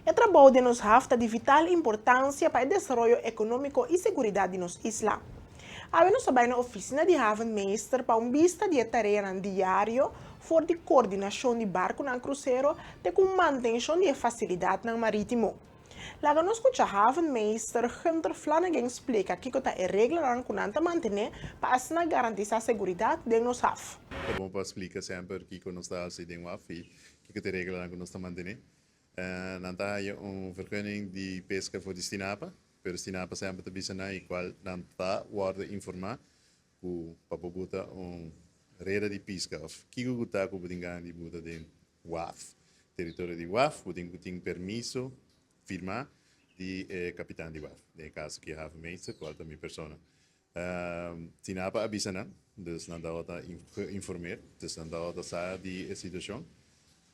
E trabou den nos haf ta di vital importansia pa e desaroyo ekonómiko i seguridat di nos isla. Awe nos a bai na ofisina di havenmeester pa un bista di e tareanan diario for di koordinashon di barkunan krusero te ku mantenshon di e fasilidatnan marítimo. Laga nos skucha havenmeester Gunther Flanagan splika kiko ta e reglanan ku nan ta mantené pa asina garantisá seguridat den nos haf. Ta bon pa splika semper kiko nos ta hasi den waf i kiko ta e reglanan ku nos ta mantené. Nan ta haya un vergunning di pesca for di Stinapa, pero Stinapa semper ta bisa nan y cual nan ta wordo informa cu pa bo buta un reda di pisca of kico cu ta cu bo tin gana di buta den waf, teritorio di waf, bo tin cu tin permiso firma di e capitan di waf, den e caso aki havenmeester cual ta mi persona. Stinapa a bisa nan, dus nan tabata geïnformeerd, dus nan tabata sa di e situacion.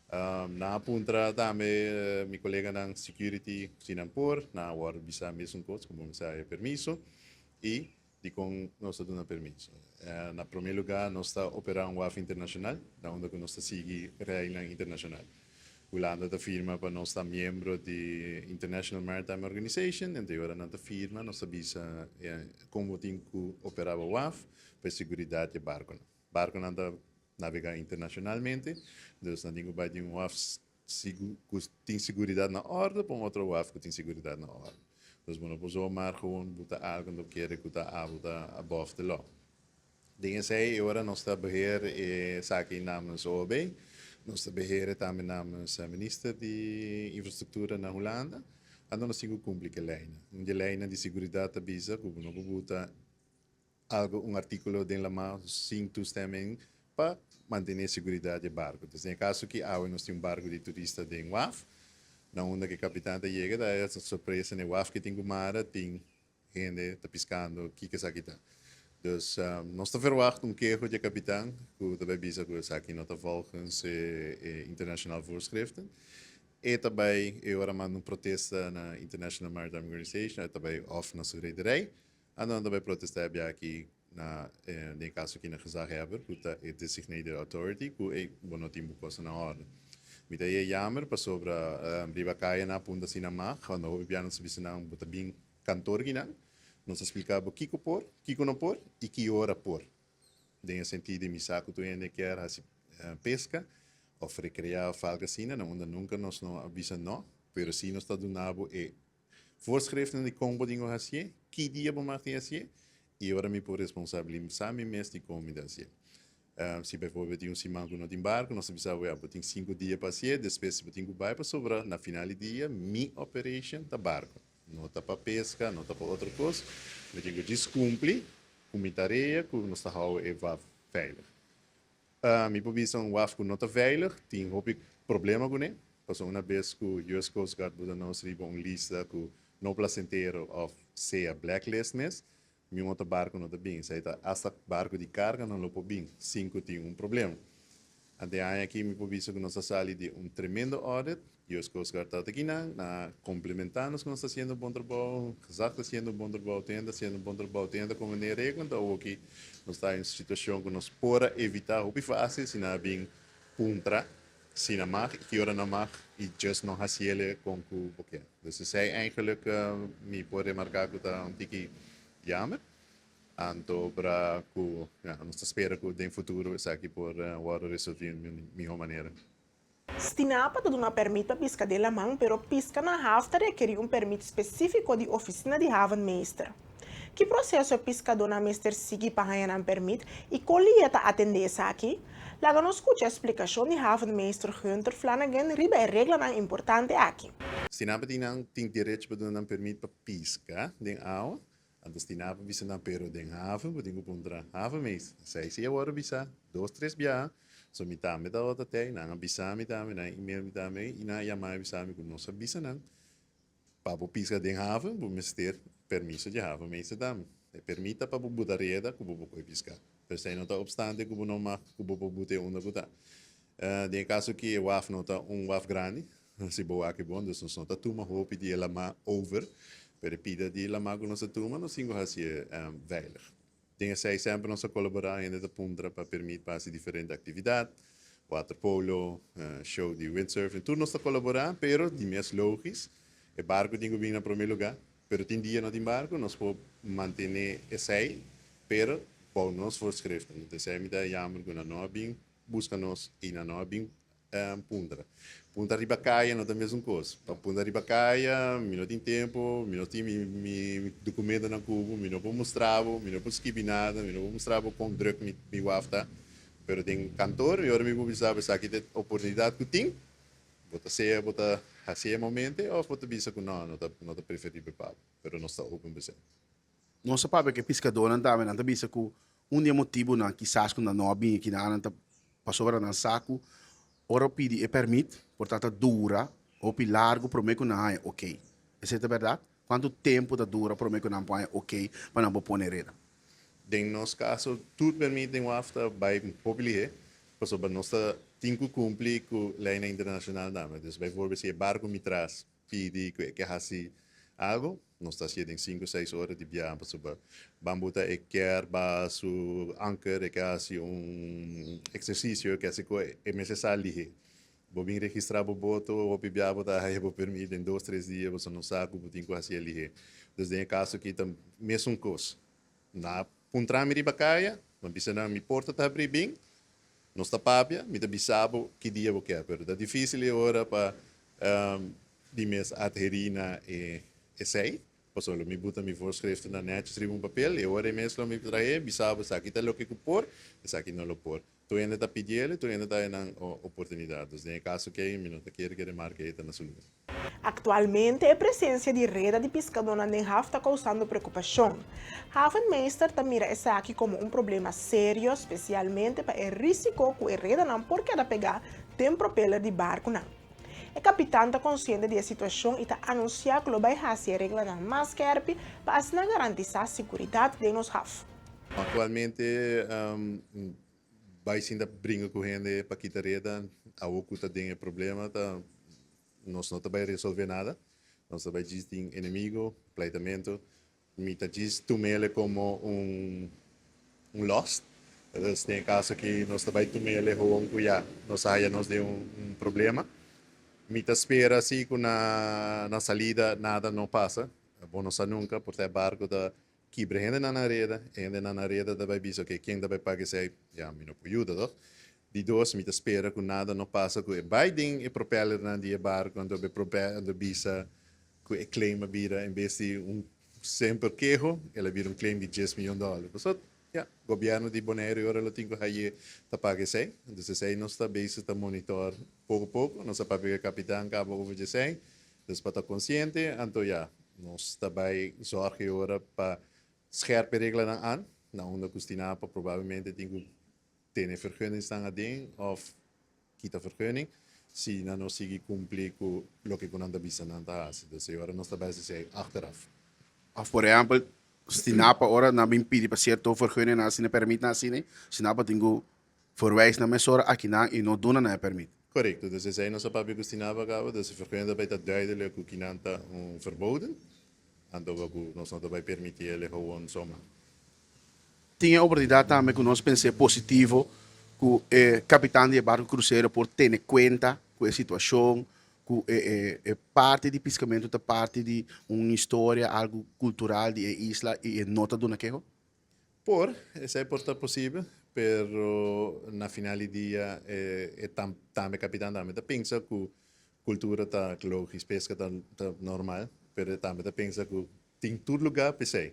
Nan a puntra tambe mi coleganan security si nan por, nan a worde bisa mesun cos, como mi sa e permiso y dicon nos ta duna permiso. Na prome lugar nos ta opera un waf internacional, na unda cu nos ta sigui reglanan internacional. Hulanda ta firma pa nos ta miembro di International Maritime Organization, ento e ora nan ta firma nos ta bisa kon bo tin ku operá bo waf pa e seguridat di e barkonan. Barkonan ta nabegá internashonalmente, dus nan tin ku bai di un waf ku tin seguridat na òrde pa un otro waf ku tin seguridat na òrde. Dus bo no por zomaar gewoon buta algu anto kere ku ta abo ta above the law. Den esei e ora nos ta beheer esaki namens OOB, nos ta beheer e tambe namens Minister di Infrastructura na Hulanda, anto nos tin ku kumpli ku e leinan. Un di e leinan di seguridat ta bisa ku bo no por buta algu, un artíkulo den lamá sin toestemming pa mantené seguridat di e barku. Dus den e kaso ki awe nos tin un barku di turista den waf, na unda ku e kapitan ta yega ta haya sorpresa na e waf ku tin ku mara tin hende ta piskando kiko esaki ta. Dus nos ta verwacht un keho di e kapitan ku ta bai bisa ku esaki no ta volgens e international voorschriften. E ta bai e ora manda un protesta na International Maritime Organization, e ta bai of na su rederij, anto nan ta bai protesta e biaha aki na den e kaso aki na gezaghebber ku ta e designated authority ku ey bo no tin bo kosa na orde. Mi ta e yamer pasobra riba kaya nan a punta asina mag, cuando hopi biaha nos ta bisa nan bo ta bin kantor kinan, nos ta splika bo kiko por, kiko no por i ki ora por. Den e sentido di mi sa ku tur hende kier hasi peska òf rekreá òf algu asina, na unda nunka nos no a bisa no, pero si nos ta duna bo e voorschriften di kon bo tin ku hasié, ki dia bo mag tin hasié i ora mi por responsabilisá mi mes di kon mi ta hasié. Si bijvoorbeeld tin un siman ku no tin barku, nos ta bisa bo ya bo tin sinku dia pa hasié, despues bo tin ku bai pasobra na final di dia mi operation ta barku. No ta pa pesca, no ta pa otro cos. Mi tin cu djis cumpli cu mi tarea cu nos ta hou e waf veilig. Mi por bisa un waf cu no ta veilig tin hopi problema cune, pasobra una bes cu US Coast Guard buta nos riba un lista cu no placentero of sea blacklist mes, mi un otro barco no ta bin. Esey ta hasta barco di carga no lo por bin sin cu tin un problema. Ante e aña aki mi por bisa cu nos a sali di un tremendo audit. US Coast Guard tabata aki nan, nan a complementa nos cu nos ta haciendo un bon trabou, Gezag ta haciendo un bon trabou, Tenda ta haciendo un bon trabou, Tenda ta come den regla. Anto awoki nos ta den un situacion cu nos por a evita hopi facil si nan a bin puntra si nan mag y ki ora nan mag y just no haciele con cu bo kier. Dus esey eigenlijk mi por remarca cu ta un tiki jammer. Anto bra cu ya nos ta spera cu den futuro esaki por wordo resolvi di miho manera. Stinapa ta duna permit pa pisca den laman, pero pisca na haf ta rekeri un permit specifico di oficina di havenmeester. Ki proceso e piscadonan mester sigui pa haña nan permit y con lia ta atende esaki? Laga nos scucha e splicacion di havenmeester Gunther Flanagan riba e reglanan importante aki. Stinapa tin nan tin derecho pa duna nan permit pa pisca den awa, Anto Stinapa bisa nan, Pero den haven bo tin ku puntra haven mes. Esei si a wòrdu bisá dos tres biaha. So mi tambe tabata tei, nan a bisa mi tambe, nan a email mi tambe i nan a yama mi bisa mi ku nos a bisa nan pa bo piska den haven bo mester permiso di haven meester tambe. E permit ta pa bo buta reda ku bo por kohe piska. Pero esei no ta opstante ku bo no mag ku bo por buta e unda ku ta. Den e kaso aki e waf no ta un waf grandi, Si bo wak e bon, dus nos no ta tuma hopi di e lamá over, pero e pida di e lamá ku nos ta tuma nos tin ku hasié veilig. Den esei semper nos ta kolaborá, hende ta puntra pa permit pa hasi diferente aktividat. Waterpolo, show di windsurfing, tur nos ta kolaborá, pero di mes logis, e barku tin ku bin na promé lugá, pero tin dia no tin barku, nos por mantené esei, pero bou nos voorschriften. Entonces esei mi ta jammer ku nan no a bin buska nos i nan no a bin puntra. Puntra riba kaya no ta mesun kos. Pa puntra riba kaya mi no tin tempu, mi no tin mi mi dokumentonan ku bo, mi no por mustra bo, mi no por skibi nada, mi no por mustra bo kon druk mi mi waf ta. Pero den kantor mi ora mi por bisa bo esaki ta e oportunidat ku tin, bo ta sea bo ta hasi e momente òf bo ta bisa ku no, no ta no ta preferibel pa bo, pero nos ta open pa esei. Nos a papia ku e piskadónan tambe, nan ta bisa ku un di e motibunan kisas ku nan no a bini akinan nan ta pasobra nan sa ku ora pidi e pèrmit por ta ta dura hopi largu promé ku nan haña okey. Esei ta bèrdat? Kuantu tempu ta dura promé ku nan por haña okey pa nan por pone reda? Den nos kaso tur pèrmit den waf ta bai hopi lihé pasobra nos ta tin ku kumpli ku leinan internashonal tambe. Dus baivoorbeeld si e barku mi tras pidi ku e ke hasi algu, nos ta hasié den sinku seis ora di biaha pasobra bambu ta e kier baha su anker, e ke hasi un eksersisio, e ke hasi ku e mester sa lihé. Bo bin registrá bo boto, hopi bia bo ta haya bo permit den dos, tres dia, boso no sa ku bo tin ku hasié lihé. Dus den e kaso aki ta mesun kos. Na puntra mi riba kaya, mi a bisa nan mi porta ta habrí bin, nos ta papia, mi ta bisa bo ki dia bo kier, pero ta difísil e ora pa di mes adherí na e esei, pasobra lo mi buta mi voorschriftennan nètjes riba un papel, e ora ei mes lo mi trae, bisa bo esaki ta loke ku por, esaki no lo por. Tur hende ta pidiel i tur hende ta nan oportunidat. Dus den e kaso kei mi no ta kere kere marka ei ta na su lugar. Aktualmente e presensia di reda di piskadónan den haf ta kousando preokupashon. Havenmeester ta mira esaki komo un problema serio, spesialmente pa e rísiko ku e redanan por keda pegá den propeller di barkunan. E kapitan ta konsiente di e situashon i ta anunsiá ku lo bai hasi e reglanan mas skèrpi pa asina garantisá siguridat den nos haf. Aktualmente bai sinta bringa ku hende pa kita reda, awor ku ta den e problema ta nos no ta bai resolve nada, nos ta bai djis tin enemigo, pleitamento. Mi ta djis tumele komo un un lost. Dus den e kaso aki nos ta bai tumele gewoon ku ya nos a haya nos den un problema. Mi ta spera si ku na na salida nada no pasa. Bo no sa nunka por ta e barko ta kibra hendenan na reda, e hendenan na reda ta bai bisa oke ken ta bai paga esei? Ya mi no por yuda toch. Di dos mi ta spera ku nada no pasa ku e bai den e propellernan di e barko anto e propeller bisa ku e claim a bira en bes di un semper keho el a bira un claim di djes miyon dòler. Pasobra ya gobièrnu di Boneiru e ora lo tin ku haye ta paga esei. Entonces esei nos ta bezig ta monitor poko poko. Nos a papia ku e kapitan kaba over dje esei. Dus pa ta konsiente anto ya nos ta bai zorg e ora pa scherp e reglanan an na unda ku Stinapa probablemente tin ku tene vergunningsnan aden of kita vergunning si nan no sigui cumpli cu loke cu nan ta bisa nan ta haci. Dus e ora nos ta besi esey achteraf. Of por ehempel, Stinapa ora nan bin pidi pa cierto vergunning nan asina, permit nan asina, Stinapa tin cu verwijs nan mesora aki nan y no duna nan e permit. Correcto, dus esey nos a papia cu Stinapa caba, dus e vergunning ta bay ta duidelijk cu kinan ta un verboden, anto cu nos no ta bay permiti el e gewoon zomaar. Tin e oportunidat tambe ku nos pens'é positivo ku e kapitan di e barku krusero por tene kuenta ku e situashon, ku e e parti di piskamentu ta parti di un historia, algu kultural di e isla i e no ta duna keho? Por, esei por ta posibel, pero na final di dia e e tambe kapitan tambe ta pensa ku kultura ta logis, peska ta normal, pero e tambe ta pensa ku tin tur lugá p'esei.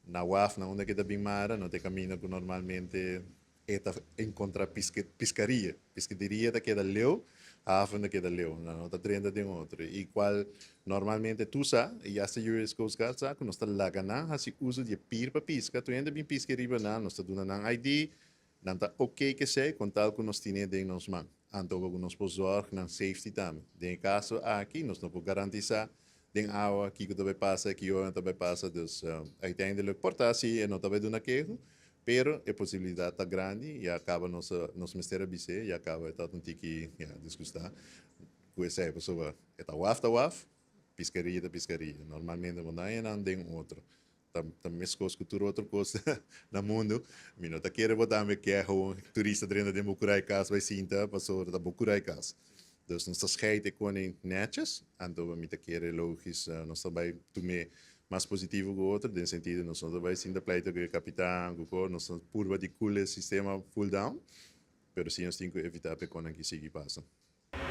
Na waf na unda ke ta bin mara no ta e kaminda ku normalmente e ta enkontra piske piskaria. Piskaderia ta keda leu, haven ta keda leu. Nan no ta drenta den otro. I kual normalmente tur sa, i hasta US Coast Guard sa, ku nos ta laga nan hasi uso di e pir pa piska. Tur hende bin piska riba nan, nos ta duna nan ID, nan ta oke kesei kon tal ku nos tine den nos man. Anto ku nos por zorg nan safety tambe. Den e kaso aki nos no por garantisa den awa kiko ta bai pasa, ki ora ta bai pasa, dus uiteindelijk por ta si e no ta bai duna keho, pero e posibilidad ta grandi, ya caba nos nos mester a bis'é, ya caba e ta un tiki ya disgustá cu esei, pasobra e ta waf ta waf, piscaria ta piscaria, normalmente bo no haña nan den otro. Ta meskos ku tur otro kos na mundu. Mi no ta kere bo tambe ke gewoon turista drenta den bo kura e kas bai sinta pasobra ta bo kura e kas. Dus nos ta scheid e koning netjes, anto mi ta kere logis nos ta bai tum'é mas positivo ku otro den sentido nos no ta bai sinta pleita ku e kapitan ku ko, nos ta purba di koel e sistema full down, pero si nos tin ku evitá pa e konan ki sigui pasa.